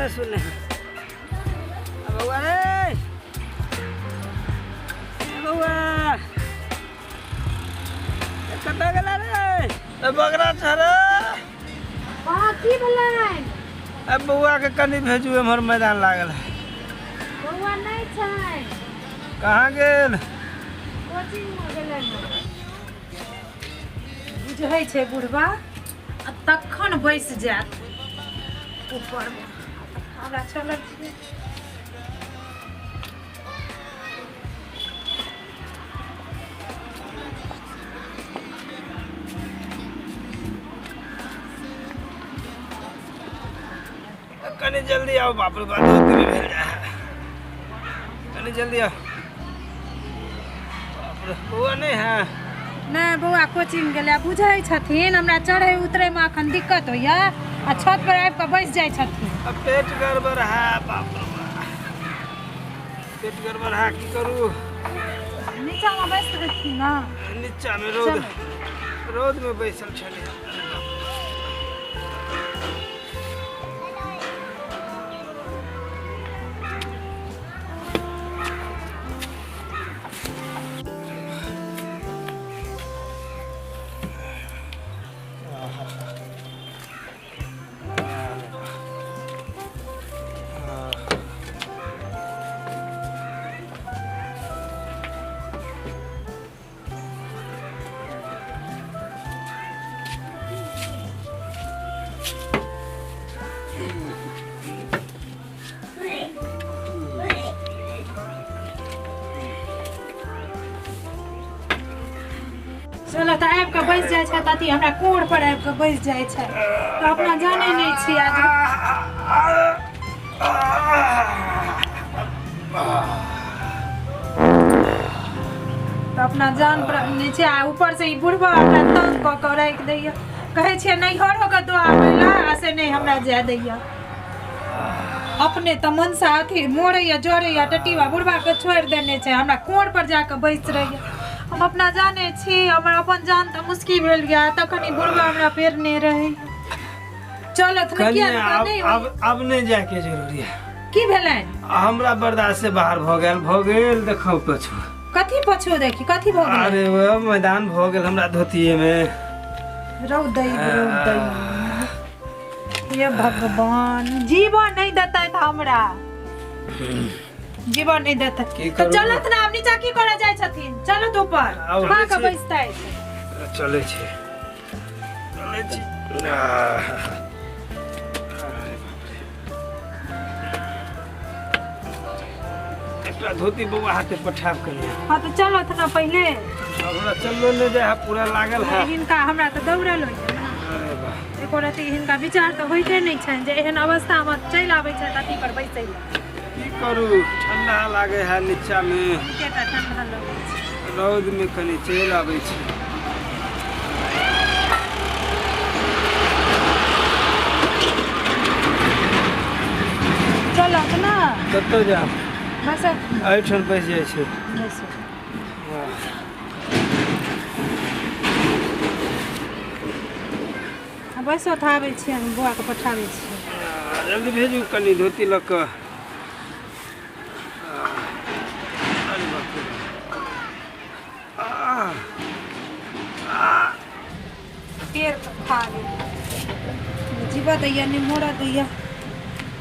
नहि सुने बौआ रे, ए बौआ, ए कतऽ गेला रे? ए बगरा छ रे। हँ, की भेलनि? ए बौआ के कनि भेजू, एम्हर मैदान लागल है। बौआ नहि छै। कहाँ गेल? कोचिंग मे गेलनि। बुझै छै बुढ़बा आ तखन बैस जायत ऊपरमे। हमरा चलल छियै। कनि जल्दी आओ। बाप रे बाप, धोती भी भेल जाए है। कनि जल्दी आओ। बाप रे, बौआ नहीं है? नहि, बौआ कोचिंग गेलै। बुझै छथिन हमरा चढ़ै उतरैमे एखन दिक्कत होइया आ छत पर आबि कऽ बैस जाइ छथिन। अब पेट गड़बड़ है। बाप रे बाप, पेट गड़बड़ है, की करू? नीचामे बैस रहथिन ने। नीचा में रौद, रौद में बैसल छलै। चलो तऽ आबि कऽ बैस जाइ छै अथी, हमरा कोर पर आबि कऽ बैस जाइ छै तऽ अपना जानै नहि छी आज। तऽ अपना जान पर नहि छै आ ऊपर से ई बुढ़बा हमरा तंग कऽ कऽ राखि दैया। कहै छियै नैहरो के दो आबै लए आ से नहि हमरा जाय दैया। अपने तऽ मनसा अथी मोड़ैया जोड़ैया टटीबा, बुढ़बा के छोड़ि देने छै, हमरा कोर पर जाकऽ बैस रहैया। हम अपना जानै छी, हमर अपन जान तऽ मुश्किल भेल गया तखन ई बुढ़बा हमरा पेरने रहै। चलत ने किया? कनिया, आब नहि। आब नहि जायके जरूरी है। की भेलनि? हमरा बर्दाश्त से बाहर भऽ गेल, भऽ गेल। देखो पछू। कथी पछू देखी? कथी भऽ गेल? अरे वह मैदान भऽ गेल हमरा धोतिये में। रौदई रौदई, ये भगवान, जीवन नहीं देतै तऽ हमरा जीवन नहीं देतै। की तऽ करू? चलत ने आब। नीचा की करऽ जाइ छथिन? चलत ऊपर। आब खा कऽ छी। बैसतै। चलै छी, चलै छी। आह। अरे बाप रे। एकटा धोती बौआ हाथे पठाब कनिया। हँ तऽ चलत ने पहिले। हमरा चललो नहि जाइ है, पूरा लागल है। हिनका हमरा तऽ दौड़ल होइए ने। अरे वाह। एको रति हिनका विचार तऽ होइते नहि छनि जे एहन अवस्थामे चलि आबै छथि अथी पर बैसै लए। की करू, ठंडा लागे है नीचा में। एकेटा ठंडा लगै छै। रौद में कनि चलि आबै छी। चलत ने। कतऽ जायब? बस। एहिठाम बैस जाइ छै। बैसू। वाह। बैसो तऽ आबै छी हम, बौआके पठाबै छी। जल्दी भेजू कनि धोती लऽ कऽ। अरे बाप रे। आह, पेड़ खा गेल। जीवा दैया नहि मोड़ा दैया।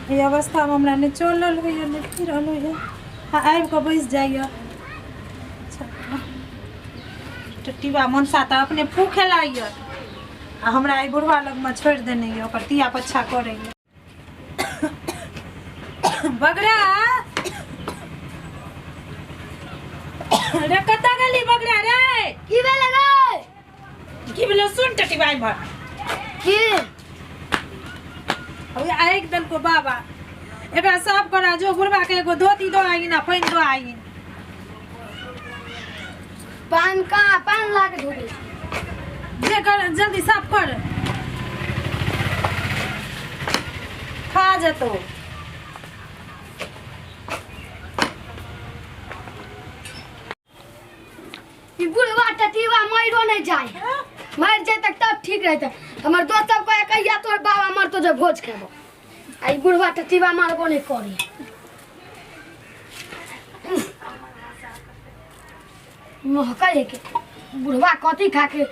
एहि अवस्थामे हमरा नहि चलल होइए, नहि फिरल होइए आ आबि कऽ बैस जाइए। टिबा मनसा तऽ अपने फूखेलाइए आ हमरा एहि बुढ़वा लगमे छोड़ि देने यऽ, ओकर तिया पच्छा करैए। बगरा रे, कतऽ गेली बगरा रे? की भेलै रे? की भेलै? सुन टटिबा इम्हर। की? आगि देलको बाबा। एकरा साफ करा जो, बुढ़वा के एगो धोती दो आइन आ पानि दो आइन। पान कहाँ? पान ला के धोबी। जे कर, जल्दी साफ कर, खा जेतो। ई बुढ़वा टटीवा मरो नहीं जाए, मर जाए तक तब ठीक रहते। हमर दोस्त सब कहे कहिया तोर बाबा मरतो जे भोज खेबो। आ ई बुढ़वा टटीबा मारबो नहीं करी। महकै है के बुढ़वा कथी खा के।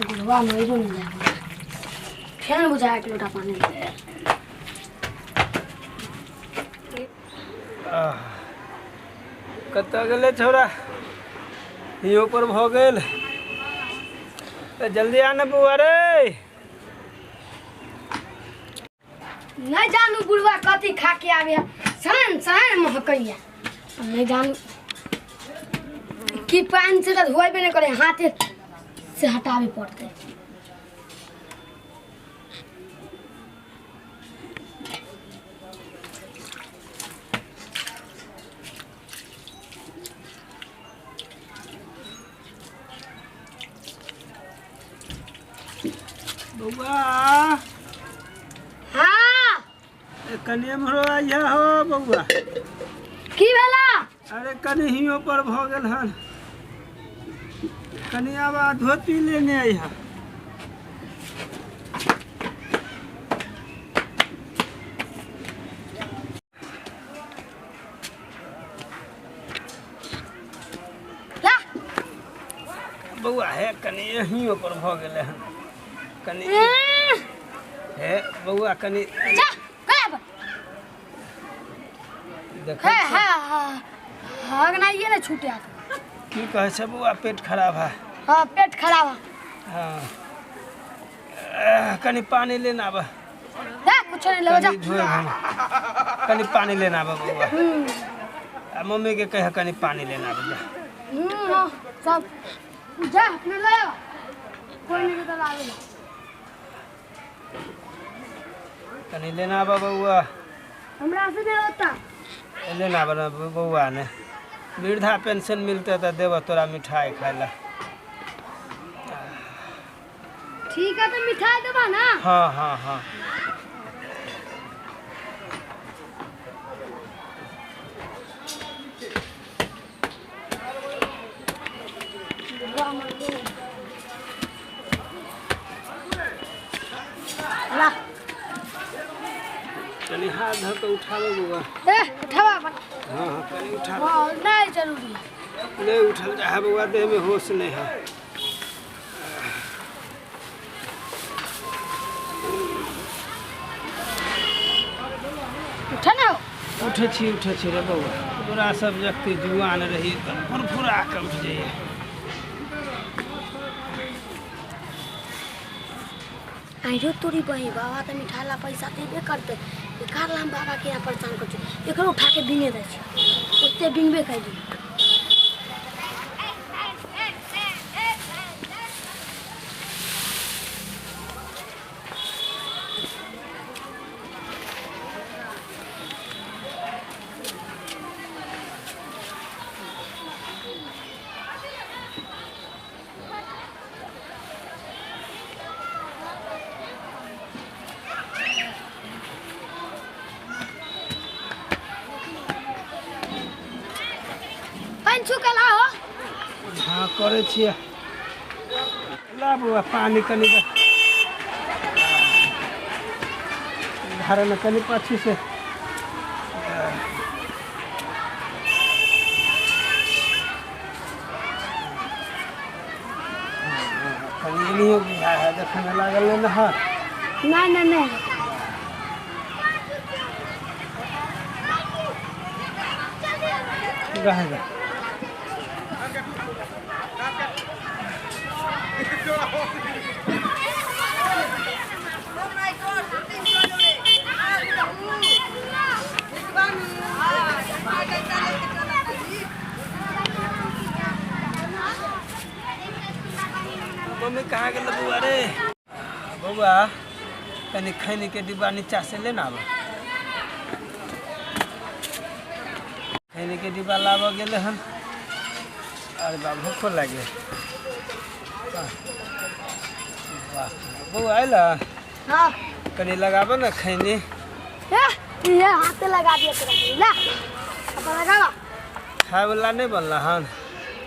बुढ़वा मरियो नहीं जाए, फेन बुझा एक लोटा पानी। कतऽ गेलै छौड़ा? हियो पर भऽ गेल। तऽ जल्दी आ ने बौआ रे। नहीं जानू बुढ़वा कथी खा के आवे, सन सन महकैया। नहीं जानू कि पानी से तो धोएबे नहीं करे, हाथे से हटावे पड़ते। बौआ। हाँ कनि एम्हरो आइया हो बौआ। की भेला? अरे कनि हियो पर भऽ गेल हन, कनि आब धोती लेने अइहा। ला बौआ हे कनि हियो पर भऽ गेलै हन, कनि हे बौआ कनि जा गया देखै हे हे हगनाइए ने छूटे। की कहै छै बौआ? पेट खराब है। हाँ पेट खराब है। हाँ कनि पानी लेना आबऽ। कुछ नहीं लेबो जा। कनि पानी लेना आबऽ बौआ। आ मम्मी के कह कनि पानी लेना आबऽ जा। सब जा अपने ले आ, कोई नहीं तो लावे। कनि लेना आबऽ बौआ। हमरा से नहीं होता। लेना आबऽ बौआ ने, वृद्धा पेंशन मिलते तो देबऽ तोरा मिठाई खाय ला। ठीक है तो मिठाई देबा ना। हाँ हाँ हाँ। ला कनि हाथ धऽ के उठाबऽ बौआ। ए उठाबा अपन। हाँ हाँ कनि उठाबऽ। हाँ नहीं जरूरी है। नहीं उठल जा है बौआ, देह में होश नहीं है। उठा ना। उठे छी रे बौआ। तोरा सब जगती जुआन रही तऽ फुरफुरा के उठ जाइए। आइरो तोरी बही बाबा तो मिठाई ला पैसा देबे करते, बेकार ला हम बाबा के यहाँ परेशान कर छी, एकरो उठा के बिने दै छी, ओते बिनबे कैली। हाँ करे छियै। ला बौआ पानी कनि दे। धारा ने कनि पाछू से। कनि एलियो बुझा है देखै में लागल ने है। नहीं नहीं नहीं। रह जा। मम्मी कहाँ गेल बौआ रे? बौआ कनि खैनी के डिब्बा नीचा से लेना आबऽ। खैनी के डिब्बा लाबऽ गेलै हन। अरे बा भूखो लागे। वाह बौआ आयल? हाँ कनि लगाबऽ ने खैनी। ये हाथ लगा दिया तेरा ला अपन लगावा। खाए वाला नहीं बनला हन?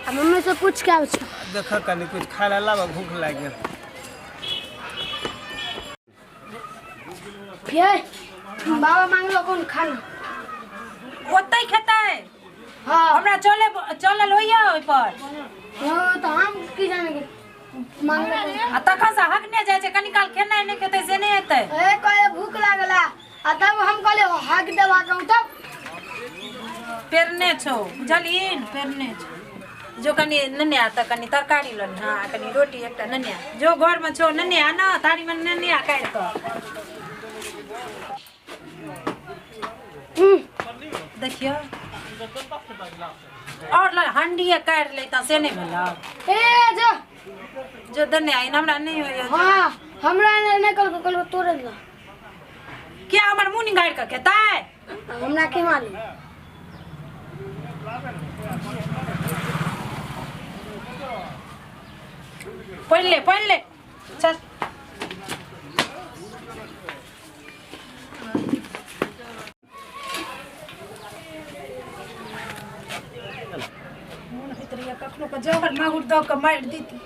आ मम्मी से पूछ के आबै छी। देख कनी कुछ खाए ला लाबा, भूख लागि गेल। ये बाबा मांगलो कोन खाना? ओतै खेतै। हाँ। हमरा चले चलल होइया ओहि पर? हाँ, तो हम की जाने के मांगलो। आ तखन से हकने जाइ छै, कनी काल खेनाइ नहि खेतै से नहि हेतै। ए कहे भूख लागला आ तब हम कहले हक देवा के तब पेरने छौ, बुझलहिन? पेरने छौ। जो कनी नेने आ तऽ कनी तरकारी लऽ लिहँ आ कनी रोटी एकटा नेने आ। जो घरमे छौ नेने आ न, थारीमे नेने आ काटि कऽ। देखियौ और ल हंडिये काटि लैता से नहि भेलौ? ए जो जो देने आइ हमरा नहि होइया। हाँ हमरा नहि कहलको, कहलको तोरे ला। किया हमर मुँह निगारि कऽ खेतै? हमरा के मालूम। पढ़ि ले पढ़ि ले चल। मोन होइत रहैया कखनो कऽ जहर माहुर दऽ कऽ मारि दैती।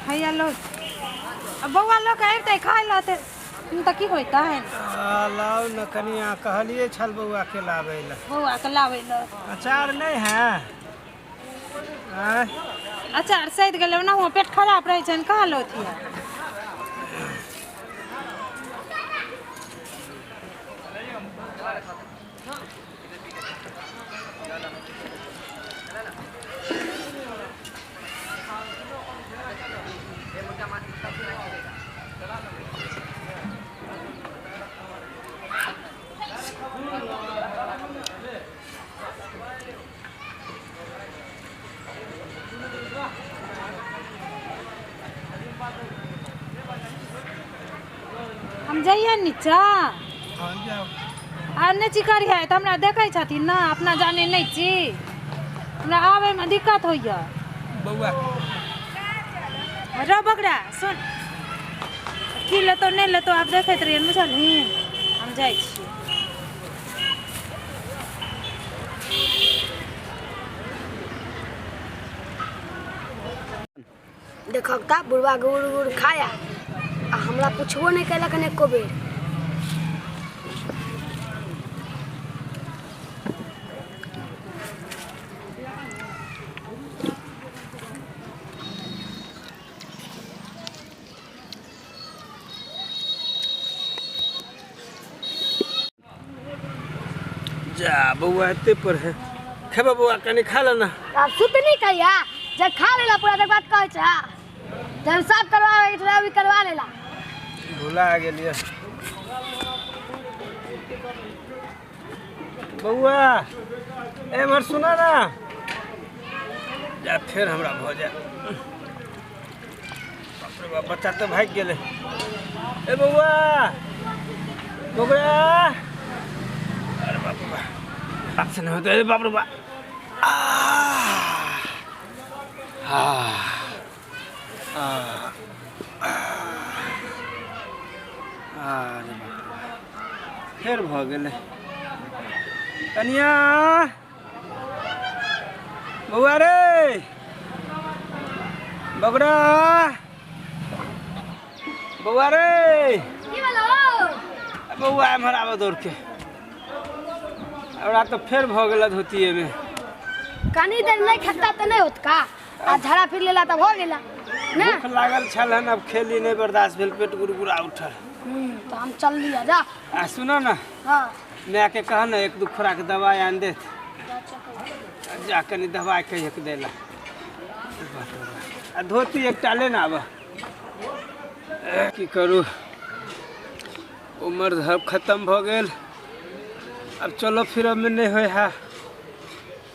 हैया लो आ बौआ लऽ कऽ अबितै खाय लए तऽ की होइतै? लाउ न कनिया, कहलिए छल बौआ के लाबै लए। बौआ के लाबै लए। अचार नहीं है? आँय? अचार सैद गेलै, ओनाहुओ पेट खराब रहै छनि, कहाँ लौथिया? हम जइयै नीचा? हाँ जाओ। आ नहि चिकरिहे तऽ हमरा देखै छथिन ने, अपना जाने नहि छी, हमरा आबैमे दिक्कत होइया। बौआ रौ बगड़ा सुन, की लेतौ नहि लेतौ आब देखैत रहियै, बुझलही? हम जाइ छी। देखक ता बुढ़वा गुड़ गुड़ खाया आ हमरा पुछबो नहीं कैलक हन एको बेर। जा बौआ एते पर है, खेबा बौआ कनी खा लेना। आब सुत नहीं कहिया, जब खा लेला पूरा तक बात कहै छै। जब साफ करवावे के अभी करवा लेला। भुला गेलियै बौआ। एमहर सुना ना, जा फेर हमरा भऽ जाय। बाप रे बाप, बच्चा तऽ भागि गेलै। ए बौआ बौआ, अरे बाप रे बाप, से नहि होतै। अरे बाप रे बाप, अरे बाप रे बाप, फेर भऽ गेलै। कनिया बौआ रे बगड़ा बौआ रे की भेलो? बौआ एम्हर आबऽ दौड़ के। हमरा तऽ फेर भऽ गेल धोतिएमे। कनी देर नहीं खेता तऽ नहीं होत का? आ झाड़ा फिर लेला तऽ भऽ गेला ना। भूख लागल छल हन, अब खेली नहीं बर्दाश्त भेल, पेट गुड़गुड़ा उठल। तो हम चल लिया जा। आ सुनो ना, हाँ माय के कह ना एक दू खुराक दवाई आन देत, जा कनी दवाई कहियो के देला। आ धोती एकटा लेना आबऽ। की करू, उम्र धर्म खत्म भऽ गेल। आब चलो फिरऽमे नहि होइ है,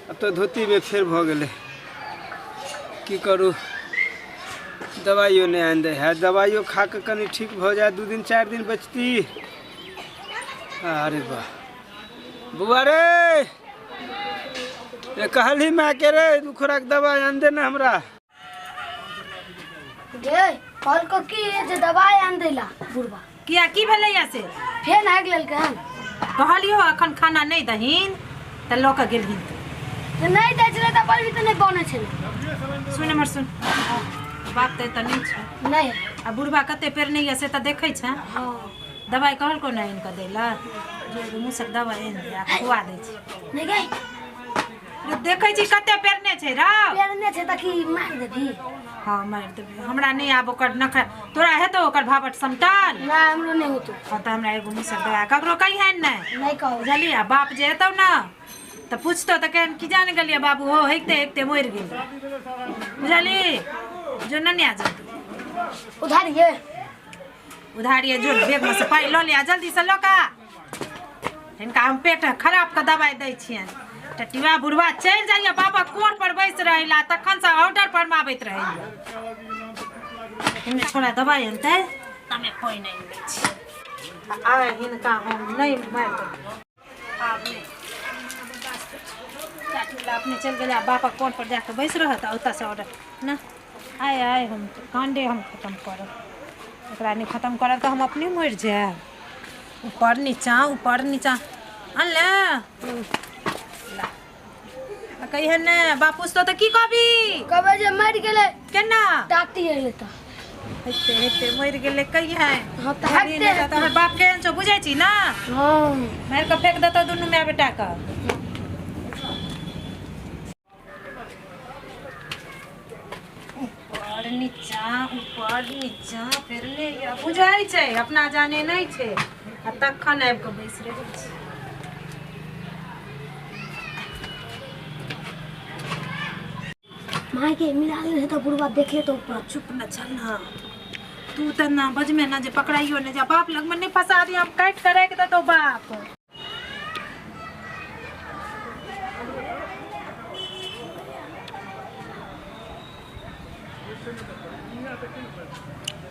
आब तऽ धोतीमे फेर भऽ गेलै। की करू, दवाइयो नहि आनि दै है। दवाइयो खा कऽ कनि ठीक भऽ जाय, 2 दिन 4 दिन बचती। अरे वाह बौआ रे, ये कहली माँ के रे 2 खुराक दवाइ आनि दे ने हमरा। गे कहलको की जे दवाइ आनि दैला बुढ़बा। किया की भेलैया से? फेर भागि लेलकै हन। कहलियो अखन खाना नहि दहीन तऽ लऽ कऽ गेलहिन। तऽ नहि दै छलै तऽ पर भी तऽ नहि बनै छलै। सुन हमर सुन, बाप तऽ एतऽ नहि छै। नहि। आ बुढ़बा कते पेड़ नहि यऽ से तऽ देखै छै। हँ। दवाइ कहलको नहि आनि कऽ दै लए? जो एगो मूसक दवाइ आनि दे आ खुआ दै छी। नहि गै। रे देखै छी कते पेड़ने छै रौ। पेड़ने छै तऽ की मारि देबही? हँ मारि देबै। हमरा नहि आब ओकर नखरा। तोरा हेतौ ओकर भावट समटल? नहि हमरो नहि होतौ। हँ तऽ हमरा एगो मूसक दवाइ ककरो कहिहन नहि। नहि कहू। बुझलियै? आ बाप जे हेतौ ने तऽ पूछतौ तऽ केहन की जान गेलियै बाबू हो हेकते हेकते मरि गेल। बुझली? जो ननिया जतौ। उधारिये। उधारिये जो बैगमे से पाइ लऽ लिअ जल्दी से लऽ कऽ। हिनका हम पेट खराब के दवाइ दै छियनि। टटिवा बुढ़वा चलि जाइए बाबा कोर पर बैस रहैला तखन से ऑर्डर फरमाबैत रहैया। हिनका छोड़ा दवाइ अनतै तमे पानि आनि दै छी। आ हिनका हम नहि मारि देबै। आब नहि चाटुला अपने चलि गेलै आ बापक कोर पर जाकऽ बैस रहत आ ओतऽसँ ऑर्डर ना। आइ आइ हम काण्डे हम खतम करब। एकरा नहि खतम करब तऽ हम अपने मरि जायब। ऊपर नीचा ऊपर नीचा अनले ला। आ कहिहन ने बाप पूछतौ तऽ की कहबी? कहबै जे मरि गेलै। केना? टाटी एलै तऽ। हेते हेते मरि गेलै कहिहन। हँ तऽ हेते हेते। हमर बाप केहन छौ बुझै छी ना? हँ। मारि कऽ फेक देतौ दुनू माय बेटाके। ऊपर नीचा ऊपर नीचा फेर नहि बुझै छै, अपना जाने नहि छै आ तखन आबि कऽ बैस रहै छै। माय के मिला ले तऽ बुढ़बा देख लेतौ ऊपर। चुप न चल ना, तू तऽ ना बजमे ना जे पकड़ाइयो नहि जा। बाप लगमे नहि फंसा दियौ, हम काटि कऽ राखि देतौ बाप।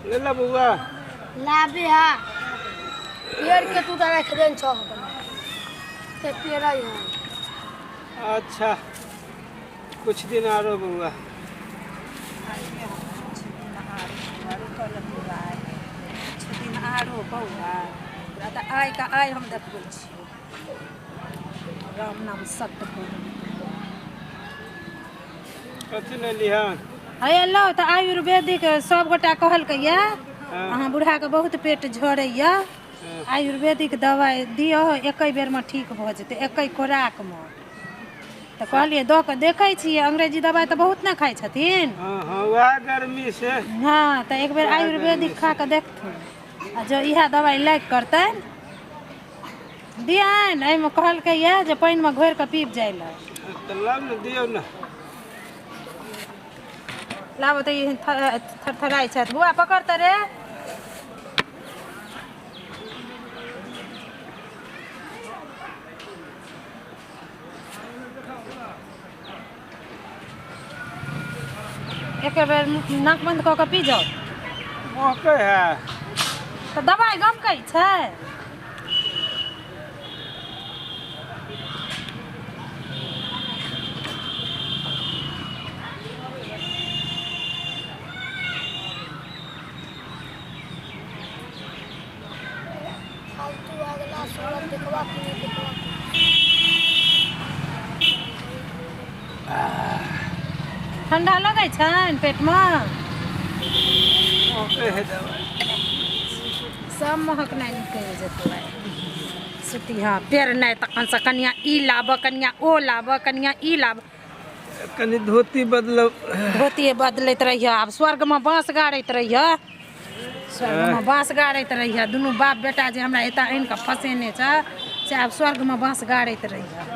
ले ला बौआ। लाबे हा पेड़ के तू तऽ राखि देने छह ते पेड़ै है। अच्छा कुछ दिन आरो बौआ। कुछ दिन आरो बौआ। तऽ आइ का आइ हम देखबै छियौ। राम नाम सत्य बोल। कथी ले लिहन? हे लो तऽ आयुर्वेदिक सब गोटा कहलकै या अहाँ बूढ़ाके बहुत पेट झड़ैया, आयुर्वेदिक दवाइ दियौ एकै बेरमे ठीक भऽ जेतै, एकै खोराकमे। तऽ कहलियै दऽ कऽ देखै छियै। अंग्रेजी दवाइ तऽ बहुत ने खाइ छथिन। हँ हँ वएह गर्मी से। हँ तऽ एक बेर आयुर्वेदिक खा कऽ देखथुन आ जँ इएह दवाइ लागि करतनि दियनि। एहिमे कहलकै या जे पानिमे घोरि कऽ पीब जाइ लए। तऽ लाउ ने दियौ ने। लाबो तऽ ई थरथराइ छथि। बौआ पकड़ तऽ रे। एक बेर नाक बंद कऽ कऽ पी जाउ। महकै है। तऽ दवाइ गमकै छै। फालतू अगला सड़क देखबा कि नहि देखबा। ठंडा लगै छनि पेटमे? महकै है दवाइ। सब महक नहि निकलि जेतौ आइ। सुती हँ पेड़ नहि तखन से कनिया ई लाबऽ कनिया ओ लाबऽ कनिया ई लाबऽ। कनि धोती बदलब। धोती बदलैत रहियऽ। आब स्वर्गमे बाँस गाड़ैत रहियऽ। स्वर्गमे बाँस गाड़ैत रहियऽ। दुनू बाप बेटा जे हमरा एतऽ आनि कऽ फँसेने छ से आब स्वर्गमे बाँस गाड़ैत रहियऽ।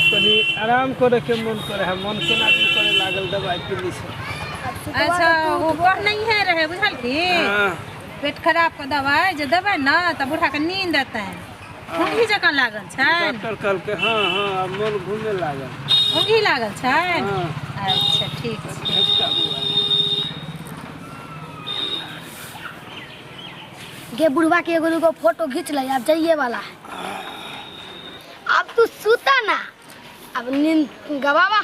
कनि आराम करे के मन करे है, मन केना दिन करे लागल दवाइ पीली से। सुतबा अच्छा तऽ तू ओ उठबो कहनहिए रहे बुझल की। हाँ। पेट खराब के दवाई जे देबै ने तऽ बूढ़ा के नींद एतै। ऊँघी जकाँ लागल छनि। डॉक्टर कहलकै हाँ हाँ, आब मोन घूमे लागल। ऊँघी लागल छनि। हाँ। अच्छा ठीक छै। झटका बुआ। गे बुढ़वा के एगो दूगो फोटो घींच ले, अब जाइए वाला है। अब तू सुता ना, अब नींद गवावा,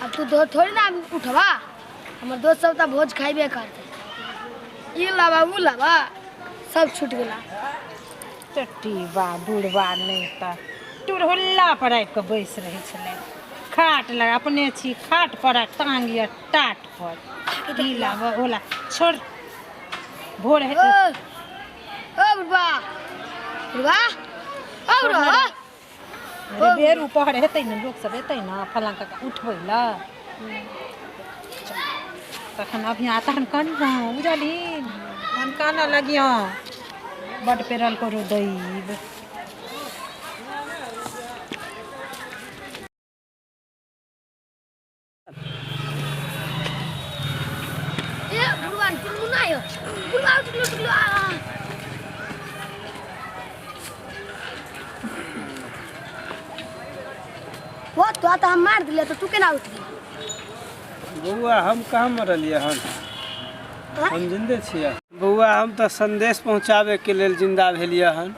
अब तू दो थोड़ी ना उठवा। हमर दोस्त सब तो भोज खाइबे करते, ई लावा ऊ लावा सब छूट गेला। टटीबा बुढ़बा नहि तऽ टुरहुल्ला पर आबि कऽ बैस रहै छलै खाट लग। अपने छी खाट पर आ टांग यऽ टाट पर। ई लाबऽ ओ ला, छोड़ भोर ओ हेतै। ओ बुढ़वा, बुढ़वा, ओ बुढ़वा। अरे बेर उपहर हेतै ने, लोक सब एतै ने फलाँ काका उठबै लए, तखन अभी आ तखन कनिहँ, बुझलही? तहन कानऽ लगिहँ बड्ड पेरल करू दैब। ए बुढ़वा चुनमुना यो, बुढ़वा उठ गेलो, उठ गेलो। आ वो तो हम मार दिले तो तू केना उठ गेल? बौआ हम कहाँ मरलियै हन, हम जिन्दे छियै बौआ। हम तऽ संदेश पहुँचाबैके लेल जिन्दा भेलियै हन।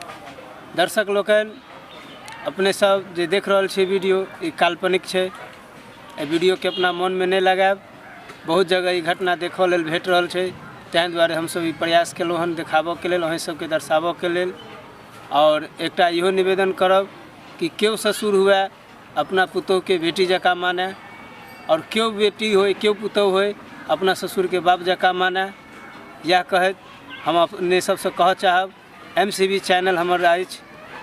दर्शक लोकनि, अपने सब जे देख रहल छी वीडियो, ई काल्पनिक छै। एहि वीडियोके अपना मनमे नहि लगायब। बहुत जगह ई घटना देखऽ लेल भेट रहल छै, ताहि दुआरे हमसब ई प्रयास केलहुँ हन देखाबऽके लेल, अहीं सबके दर्शाबऽके लेल। आओर एकटा इहो निवेदन करब कि केओ ससुर हुए अपना पुतोहके बेटी जकाँ माने, आओर केओ बेटी होय केओ पुतोह होय अपना ससुरके बाप जकाँ माने। इएह कहैत हम अपने सबसँ कहऽ चाहब, MCB channel हमर अछि,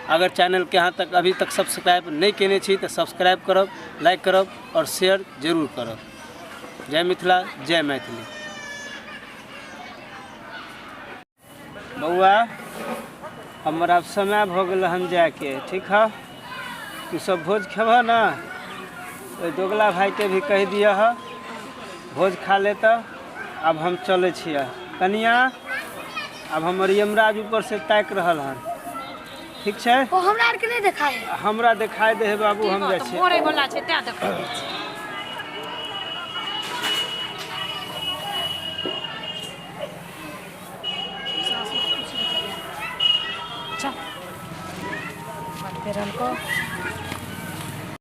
अगर चैनलके अहाँ तक अभी तक सब्सक्राइब नहि केने छी तऽ सब्सक्राइब करब, लाइक करब आओर शेयर जरूर करब। जय मिथिला, जय मैथिली। बौआ हमर आब समय भऽ गेल हन जायके, ठीक है? तू सब भोज खेबह ने? ओहि दोगला भाइके भी कहि दिअ ह भोज खा लेतऽ। आब हम चलै छियै कनिया, आब हमर यमराज ऊपर से ताकि रहल हन, ठीक छै? ओ हमरा आरके नहि देखाय है। हमरा देखाय दे है बाबू, हम जाइ छियै। मरै वाला छै तैं देखै छै। चल पेरल को।